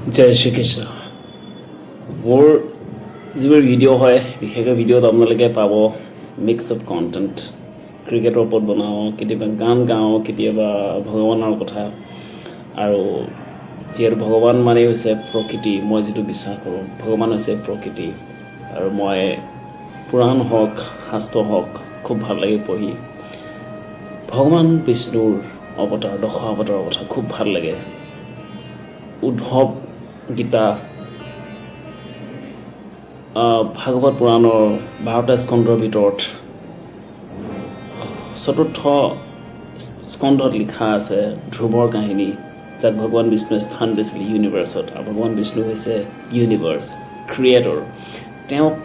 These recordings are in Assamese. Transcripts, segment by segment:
জয় শ্ৰীকৃষ্ণ। মোৰ যিবোৰ ভিডিঅ' হয়, বিশেষকৈ ভিডিঅ'ত আপোনালোকে পাব মিক্স অফ কণ্টেণ্ট। ক্ৰিকেটৰ ওপৰত বনাওঁ, কেতিয়াবা গান গাওঁ, কেতিয়াবা ভগৱানৰ কথা। আৰু যিহেতু ভগৱান মানেই হৈছে প্ৰকৃতি, মই যিটো বিশ্বাস কৰোঁ, ভগৱান হৈছে প্ৰকৃতি। আৰু মই পুৰাণ হওক, শাস্ত্ৰ হওক, খুব ভাল লাগে পঢ়ি। ভগৱান বিষ্ণুৰ অৱতাৰ, দশ অৱতাৰৰ কথা খুব ভাল লাগে। উদ্ধৱ গীতা, ভাগৱত পুৰাণৰ 12টা স্কন্ধৰ ভিতৰত চতুৰ্থ স্কন্ধত লিখা আছে ধ্ৰুৱৰ কাহিনী, যাক ভগৱান বিষ্ণুৱে স্থান দিছিল ইউনিভাৰ্চত। আৰু ভগৱান বিষ্ণু হৈছে ইউনিভাৰ্চ ক্ৰিয়েটৰ। তেওঁক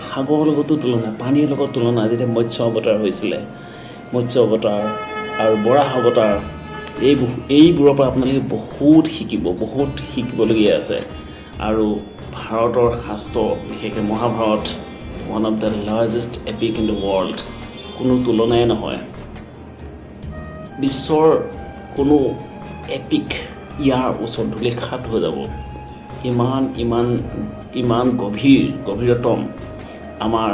সাগৰৰ লগতো তুলনা, পানীৰ লগত তুলনা। যেতিয়া মৎস্য অৱতাৰ হৈছিলে, মৎস্য অৱতাৰ আৰু বৰাহ অৱতাৰ, এইবোৰৰ পৰা আপোনালোকে বহুত শিকিব, বহুত শিকিবলগীয়া আছে। আৰু ভাৰতৰ শাস্ত্ৰ, বিশেষকৈ Mahabharata, one of the largest epic in the world, কোনো তুলনাই নহয়। বিশ্বৰ কোনো এপিক ইয়াৰ ওচৰত ধূলিসাৎ হৈ যাব। ইমান ইমান ইমান গভীৰ, গভীৰতম আমাৰ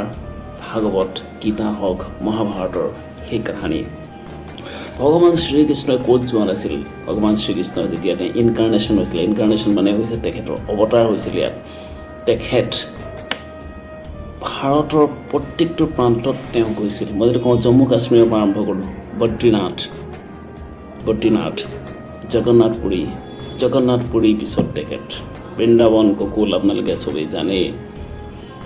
ভাগৱত গীতা হওক, মহাভাৰতৰ সেই কাহানী। ভগৱান শ্ৰীকৃষ্ণই ক'ত যোৱা নাছিল? ভগৱান শ্ৰীকৃষ্ণই যেতিয়া তেওঁ ইনকাৰ্নেশ্যন হৈছিলে, ইনকাৰ্নেশ্যন মানে হৈছে তেখেতৰ অৱতাৰ হৈছিল ইয়াত, তেখেত ভাৰতৰ প্ৰত্যেকটো প্ৰান্তত তেওঁ গৈছিল। মই যদি কওঁ, জম্মু কাশ্মীৰৰ পৰা আৰম্ভ কৰোঁ, বদ্ৰীনাথ, বদ্ৰীনাথ, জগন্নাথপুৰী, জগন্নাথপুৰীৰ পিছত তেখেত বৃন্দাবন, গকুল, আপোনালোকে চবেই জানেই।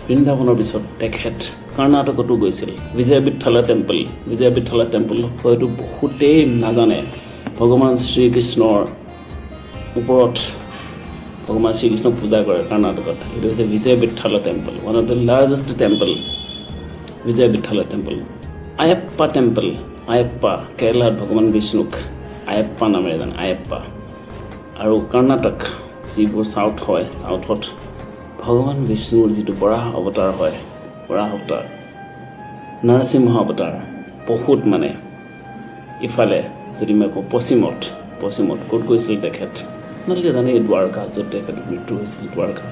বৃন্দাবনৰ পিছত তেখেত কৰ্ণাটকতো গৈছিল, বিজয় বিঠালা টেম্পল। বিজয় বিঠালা টেম্পল হয়তো বহুতেই নাজানে। ভগৱান শ্ৰীকৃষ্ণৰ ওপৰত, ভগৱান শ্ৰীকৃষ্ণক পূজা কৰে কৰ্ণাটকত। সেইটো হৈছে বিজয় বিঠালা temple, one of the largest temple, Vijay Vitthala temple. Ayyappa temple, Ayyappa, কেৰেলাত ভগৱান বিষ্ণুক আয়াপ্পা নামেৰে জানে, আয়াপ্পা। আৰু কৰ্ণাটক যিবোৰ চাউথ হয়, চাউথত ভগৱান বিষ্ণুৰ যিটো বৰাহ অৱতাৰ হয়, বৰাহ অৱতাৰ, নৰসিংহ অৱতাৰ, বহুত মানে। ইফালে যদি মই কওঁ পশ্চিমত, পশ্চিমত ক'ত গৈছিল তেখেত? আপোনালোকে জানে, দ্বাৰকা, য'ত তেখেতৰ মৃত্যু হৈছিল, দ্বাৰকা।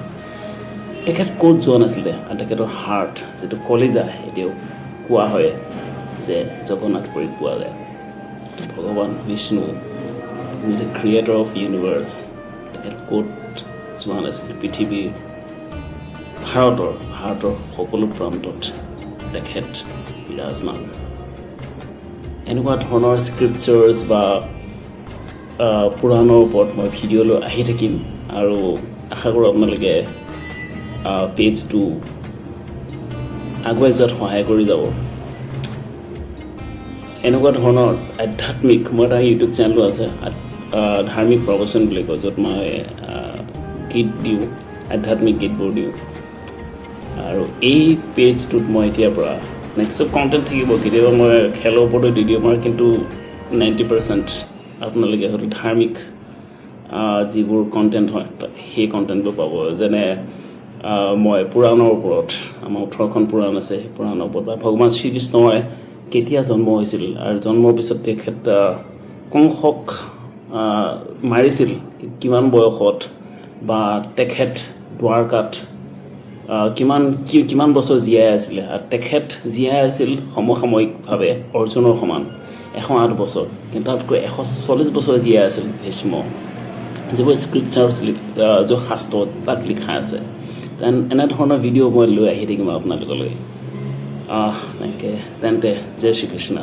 তেখেত ক'ত যোৱা নাছিলে? আৰু তেখেতৰ হাৰ্ট, যিটো কলিজা, এতিয়াও কোৱা হয় যে জগন্নাথপুৰীত পোৱা যায়। ভগৱান Bishnu is a creator of universe, তেখেত ক'ত যোৱা নাছিল? পৃথিৱীৰ ভাৰতৰ সকলো প্ৰান্তত তেখেত বিৰাজমান। এনেকুৱা ধৰণৰ স্ক্ৰিপচাৰ্ছ বা পুৰাণৰ ওপৰত মই ভিডিঅ' লৈ আহি থাকিম। আৰু আশা কৰোঁ আপোনালোকে পেজটো আগুৱাই যোৱাত সহায় কৰি যাব। এনেকুৱা ধৰণৰ আধ্যাত্মিক, মোৰ এটা ইউটিউব চেনেলো আছে, ধাৰ্মিক প্ৰবচন বুলি কয়, য'ত মই গীত দিওঁ, আধ্যাত্মিক গীতবোৰ দিওঁ। আৰু এই পেজটোত মই এতিয়াৰ পৰা নেক্সট কণ্টেণ্ট থাকিব। কেতিয়াবা মই খেলৰ ওপৰতো দি দিওঁ মই, কিন্তু 90% আপোনালোকে হয়তো ধাৰ্মিক যিবোৰ কণ্টেণ্ট হয়, সেই কণ্টেণ্টবোৰ পাব। যেনে মই পুৰাণৰ ওপৰত, আমাৰ 18খন পুৰাণ আছে, সেই পুৰাণৰ ওপৰত, বা ভগৱান শ্ৰীকৃষ্ণই কেতিয়া জন্ম হৈছিল আৰু জন্মৰ পিছত তেখেত কংসক মাৰিছিল কিমান বয়সত, বা তেখেত দ্বাৰকাত কিমান বছৰ জীয়াই আছিলে। আৰু তেখেত জীয়াই আছিল সমসাময়িকভাৱে অৰ্জুনৰ সমান 108 বছৰ, কিন্তু তাতকৈ 140 বছৰ জীয়াই আছিল ভীষ্ম, যিবোৰ স্ক্ৰিপচাৰ্ছ, जो শাস্ত্ৰ, তাত লিখা আছে। এনেধৰণৰ ভিডিঅ' মই লৈ আহি থাকিম আপোনালোকলৈ। এনেকৈ তেন্তে জয় শ্ৰীকৃষ্ণ।